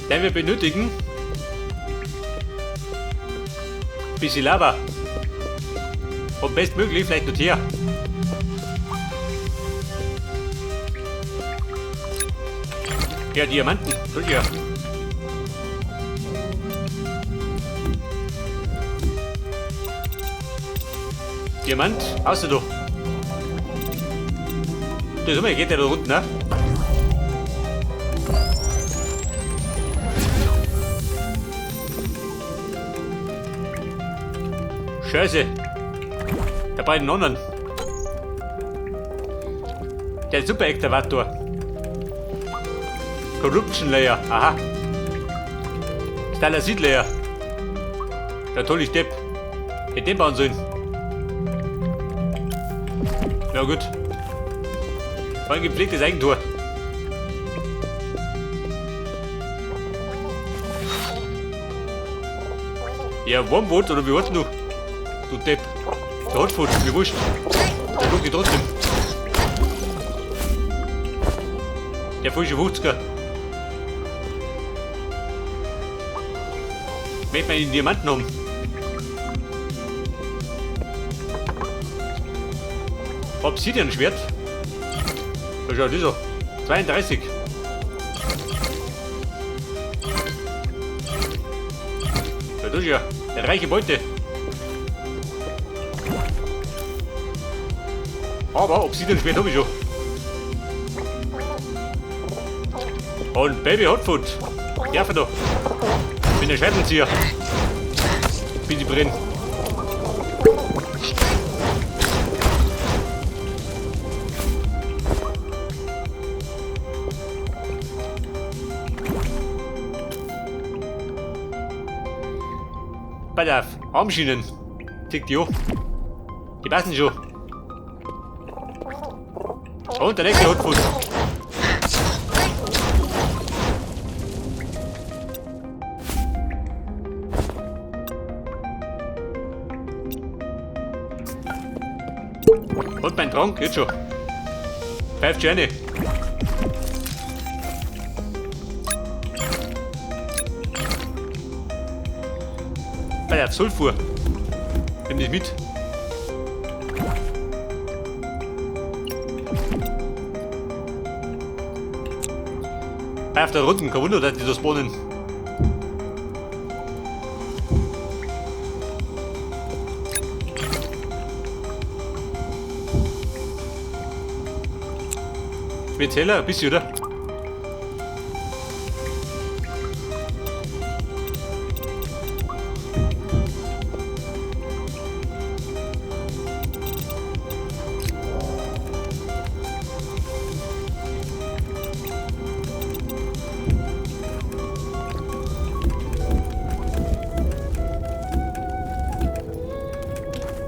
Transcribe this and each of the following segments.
Denn wir benötigen bisschen Lava. Und bestmöglich vielleicht noch hier. Ja, Diamanten. Ja. Diamant, außer du. Das geht ja da unten, ne? Scheiße. Der beiden anderen. Der Super-Aktivator. Corruption Layer. Aha. Stalactit Layer. Der tolle Depp. Hätte den bauen sollen. Ja gut. War ein gepflegtes Eigentor. Ja, Wormwood oder wie heißt du? Du Depp. Der Hotfoot, mir wurscht. Der guck ich trotzdem. Der falsche 50er. Möchte man den Diamanten haben. Obsidian-Schwert. Da schaut das an. 32. Ja, das ist ja eine reiche Beute. Aber Obsidian-Schwert habe ich schon. Und Baby Hotfoot. Ja, da. Bin der Scheibenzieher. Bin sie brennt. Pass auf, Armschienen. Tick die an. Die passen schon. Und der nächste Hotfoot. Und mein Trank, jetzt schon. Pfeift schon rein. Bei der Sulfur. Nimm dich mit. Bei auf der Runden, kein Wunder, dass die da spawnen. Wird's heller? Ein bisschen, oder?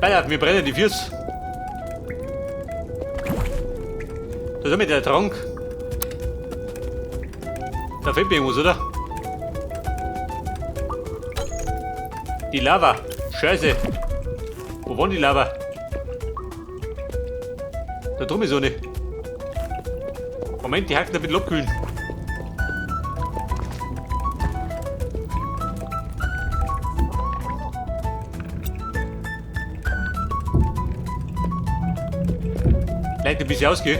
Alter, mir brennen die Füße. Da ist mit der Trank. Da fehlt mir irgendwas, oder? Die Lava. Scheiße. Wo war die Lava? Da drüben ist eine. Moment, die Hacken ein bisschen abkühlen. Vielleicht ein bisschen ausgehen.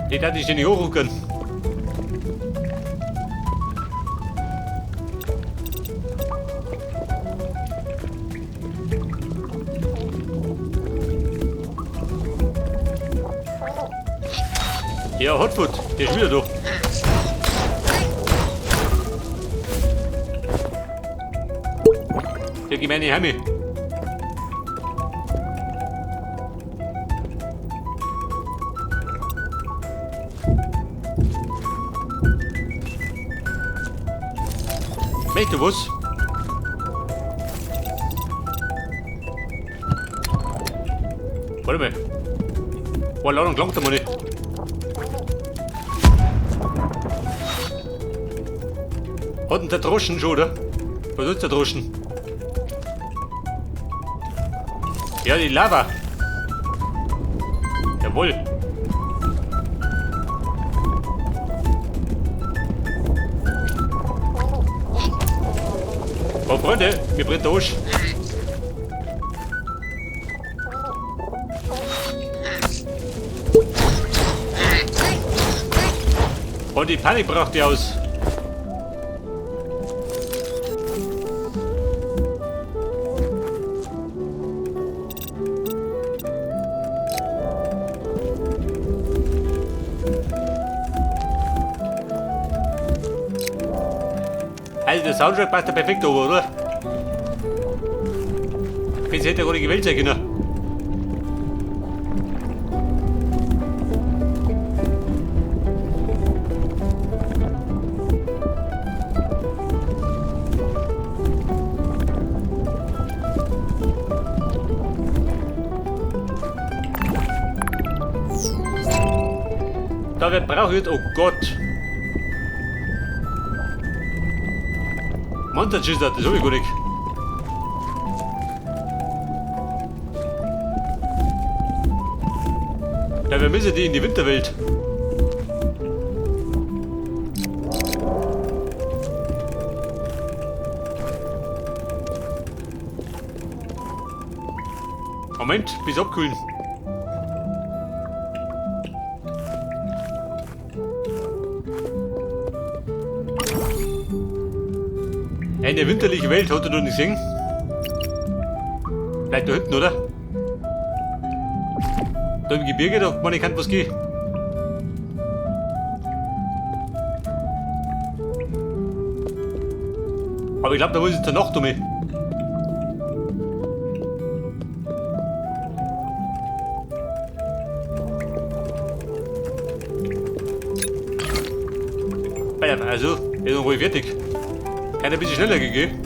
Die darf ich nicht hochrucken. Ja, Hotfoot, der ist wieder da. Der gemeine Heime. Weißt du was? Warte mal. Boah, Ladung klangt da mal nicht. Hat denn der Droschen schon, oder? Was ist der Droschen? Ja, die Lava. Jawohl. Oh, Freunde, mir brennt der Arsch. Und die Panik braucht die aus. Also der Soundtrack passt ja perfekt over, oder? Jetzt hätte er gar nicht gewählt sein können. Da wer braucht jetzt, oh Gott. Monster Gizzard, das hab ich gar nicht. Ja, wir müssen die in die Winterwelt. Moment, bis abkühlen. Eine winterliche Welt hat er noch nicht gesehen. Vielleicht da hinten, oder? Da im Gebirge, da man kann was gehen. Aber ich glaube, da muss ich zur Nacht um. Also, ist noch ruhig fertig. Kann ein bisschen schneller gehen.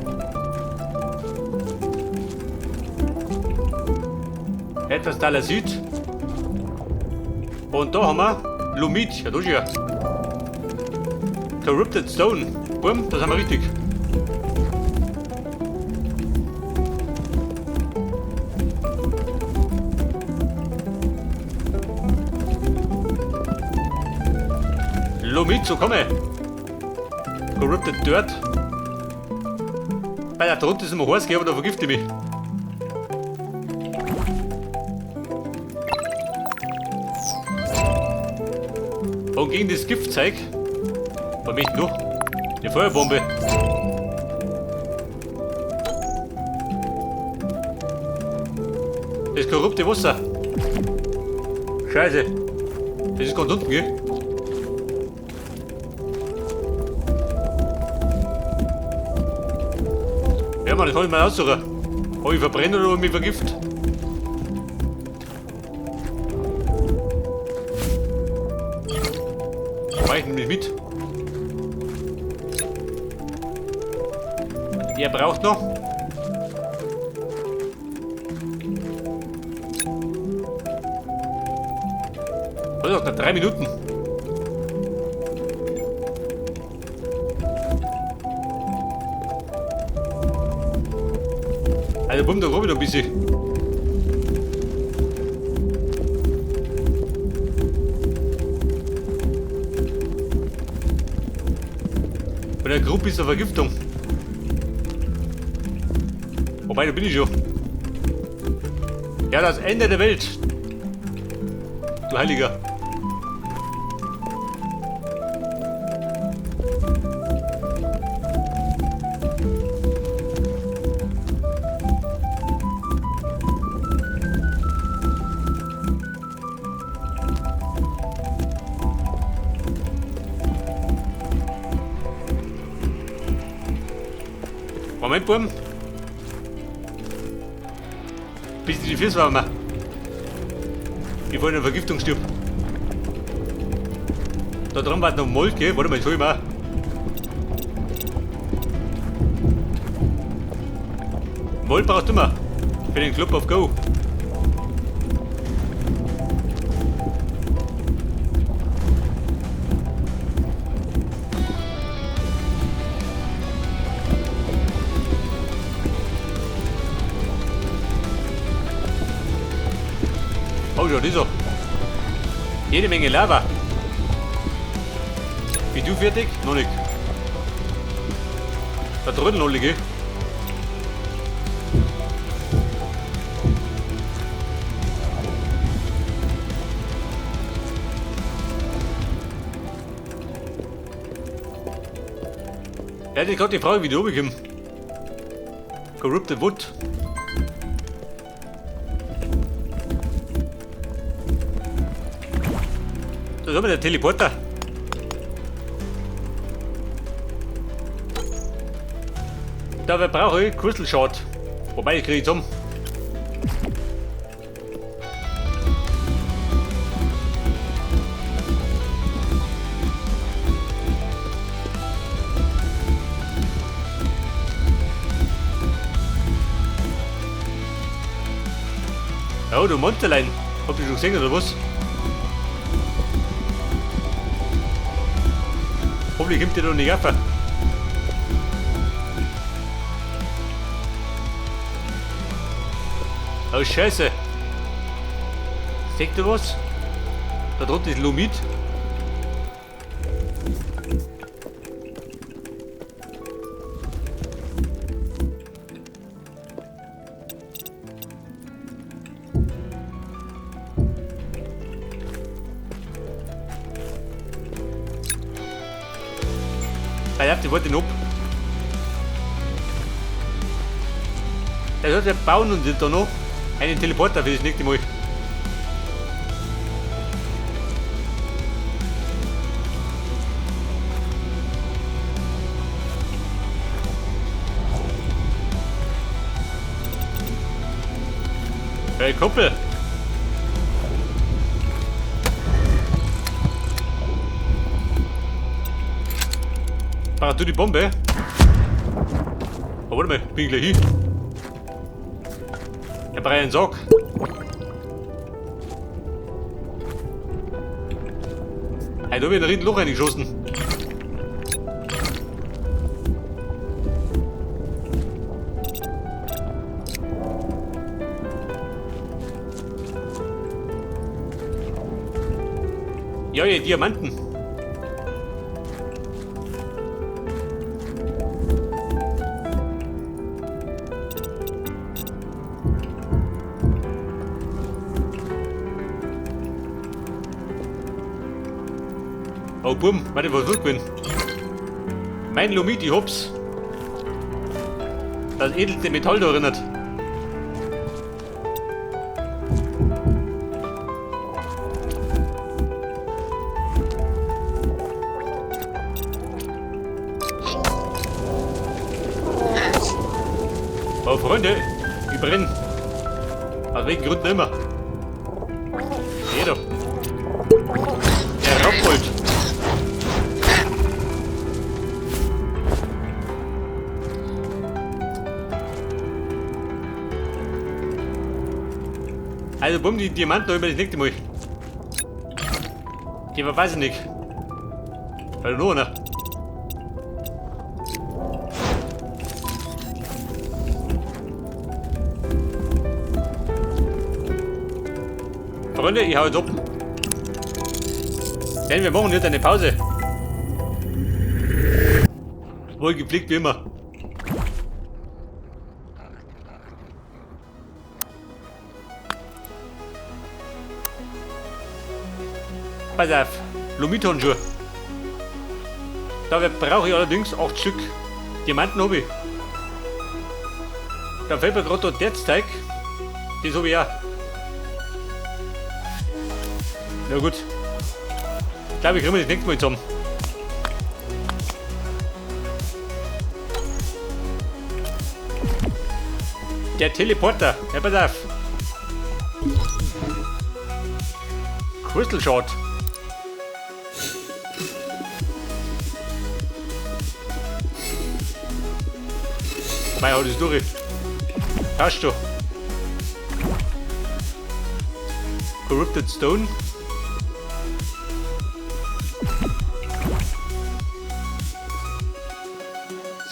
Etwas Talasit. Und da haben wir Lumit. Ja, da ist ja. Corrupted Stone. Bumm, das haben wir richtig. Lumit, so komme. Corrupted Dirt. Bei der drunter ist immer heiß, aber da vergifte ich mich. Und gegen das Giftzeug, was möchte ich noch? Eine Feuerbombe. Das korrupte Wasser. Scheiße. Das ist ganz unten, gell? Ja, Mann, das kann ich mal aussuchen. Ob ich verbrenne oder ob ich mich vergift. Mach ich nämlich mit. Der braucht noch. Was ist noch? 3 Minuten. Also bumm, da grub ich noch ein bisschen. Bei der Gruppe ist eine Vergiftung. Wobei, da bin ich schon. Ja, das Ende der Welt. Du Heiliger. Moment, Buben. Bis die Füße warm. Ich wollte eine Vergiftung stirb. Da drin war noch Molke. Warte mal, ich hol mal. Moll brauchst du immer. Für den Club of Go. Oh, schon ist er. Jede Menge Lava. Bist du fertig? Noch nicht. Da drüben noch liege. Ja, das ist gerade die Frage, wie die runterkommen. Corrupted Wood. Da ist aber der Teleporter. Dabei brauche ich Crystal Shard. Wobei, ich kriege ich zusammen. Oh, du Monsterlein. Hab ich schon gesehen oder was? Hoffentlich kommt der noch nicht auf. Oh Scheiße. Seht ihr was? Da drunten ist Lumit. Ah ja, die wollte ihn ab. Der sollte bauen und da noch einen Teleporter für das nächste Mal. Hey Kumpel! Mach du die Bombe? Oh, warte mal, bin ich gleich hin. Ich brauche einen Sack. Hey, da hab ich ein Loch reingeschossen. Ja, ja, Diamanten. Oh, bumm, warte, was wird gewinnen? Mein Lumit, ich hab's. Das edelste Metall da erinnert. Oh, Freunde, ich brenne. Aus welchen Gründen immer. Jeder. Der Raubbold. Also bumm, die Diamanten über das nächste Mal. Die weiß ich nicht. Weil nur, ne? Freunde, ich hau jetzt ab. Denn wir machen jetzt eine Pause. Wohl gepflegt wie immer. Pass auf, Lumithonschuhe. Dabei brauche ich allerdings 8 Stück. Diamanten habe ich. Da fällt mir gerade der Teig. Das habe ich auch. Na gut. Ich glaube, ich kriege das nächste Mal zusammen. Der Teleporter. Ja, pass auf. Crystal Shard. Wobei, hau das durch. Passt schon. Corrupted Stone.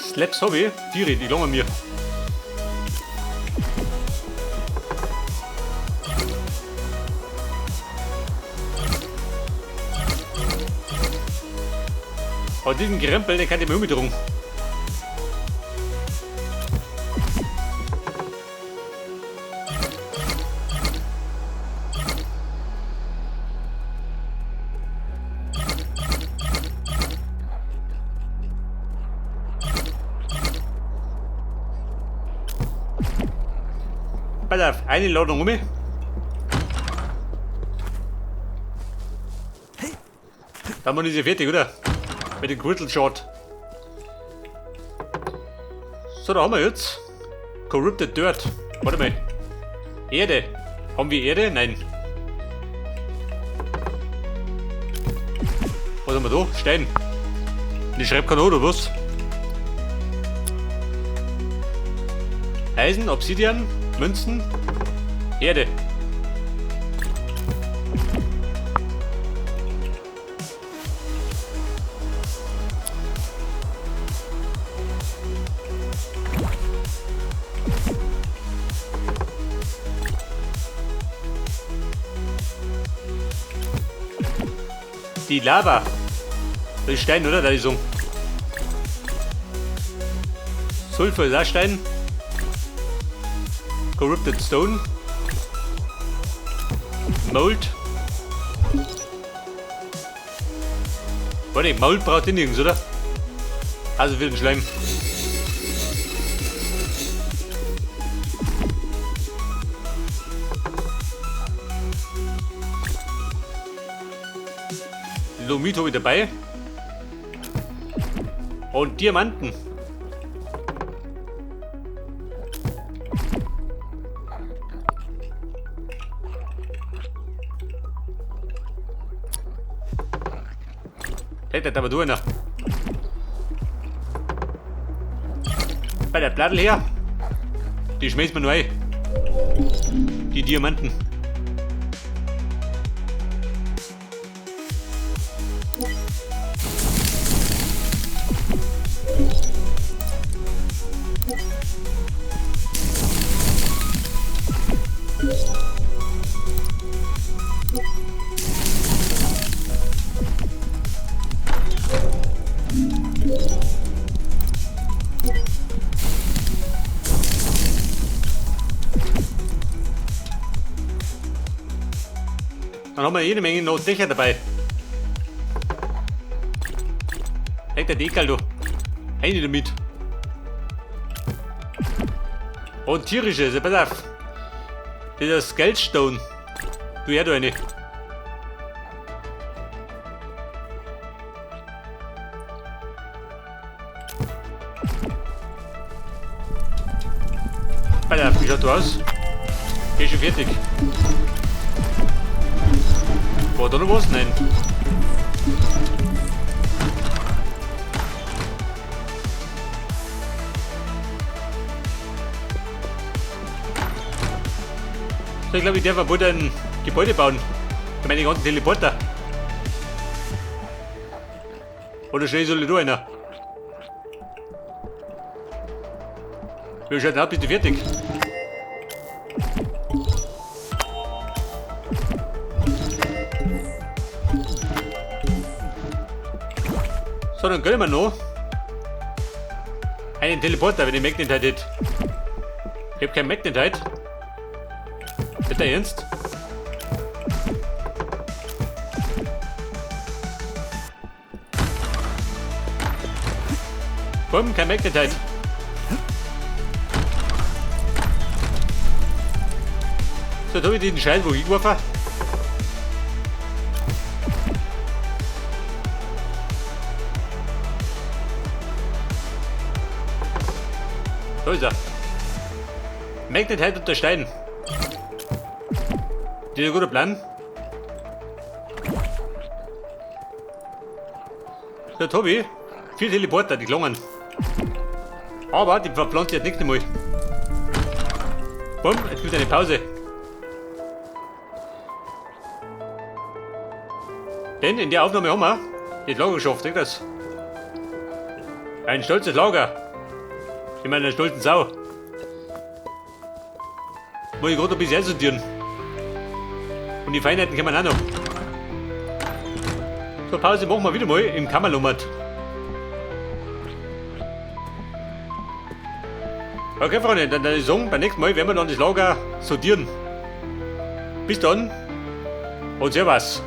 Slaps hab ich. 4, die langen mir. Aber diesen Krempel, den kann ich mir umdrehen. Pass auf, eine Ladung um. Dann ist sie fertig, oder? Mit dem Crystal Shot. So, da haben wir jetzt Corrupted Dirt. Warte mal. Erde. Haben wir Erde? Nein. Was haben wir da? Stein. Und ich schreibe kein oder was? Eisen, Obsidian, Münzen, Erde. Die Lava. Das ist Stein, oder? Da ist so. Sulfur ist auch Stein. Corrupted Stone. Mold. Warte, Mold braucht ihr nirgends, oder? Also für den Schleim. Lomit habe ich dabei. Und Diamanten. Hey, da war du einer. Bei der Platte her. Die schmeißt man nur ein. Die Diamanten. Dann haben wir jede Menge noch Dächer dabei. Hey, der Dekel, du. Eine damit. Und tierische, pass auf. Dieser Skelestone. Du ja, du eine. Pass auf, wie schaut du aus? Geh schon fertig. War da noch was? Nein. So, ich glaube, ich darf bald ein Gebäude bauen. Für meine ganzen Teleporter. Oder schnell soll ich da einer? Wie schaut denn aus? Bist du fertig? So, dann gönnen wir noch einen Teleporter, wenn ich Magnetite hätte. Ich hab kein Magnetite. Ist der ernst? Komm, kein Magnetite. So, da hab ich den Schein wo hingeworfen. Da ist er. Magnetite und der Stein. Das ist ein guter Plan. So, Tobi. 4 Teleporter, die klangen. Aber die verpflanzt jetzt nicht einmal. Bumm, jetzt gibt es eine Pause. Denn in der Aufnahme haben wir das Lager geschafft, seht ihr das? Ein stolzes Lager. Ich meine, eine stolzen Sau. Muss ich gerade ein bisschen einsortieren. Und die Feinheiten kommen auch noch. So, Pause machen wir wieder mal im Kammerlomat. Okay, Freunde, dann würde ich sagen, beim nächsten Mal werden wir dann das Lager sortieren. Bis dann und Servus.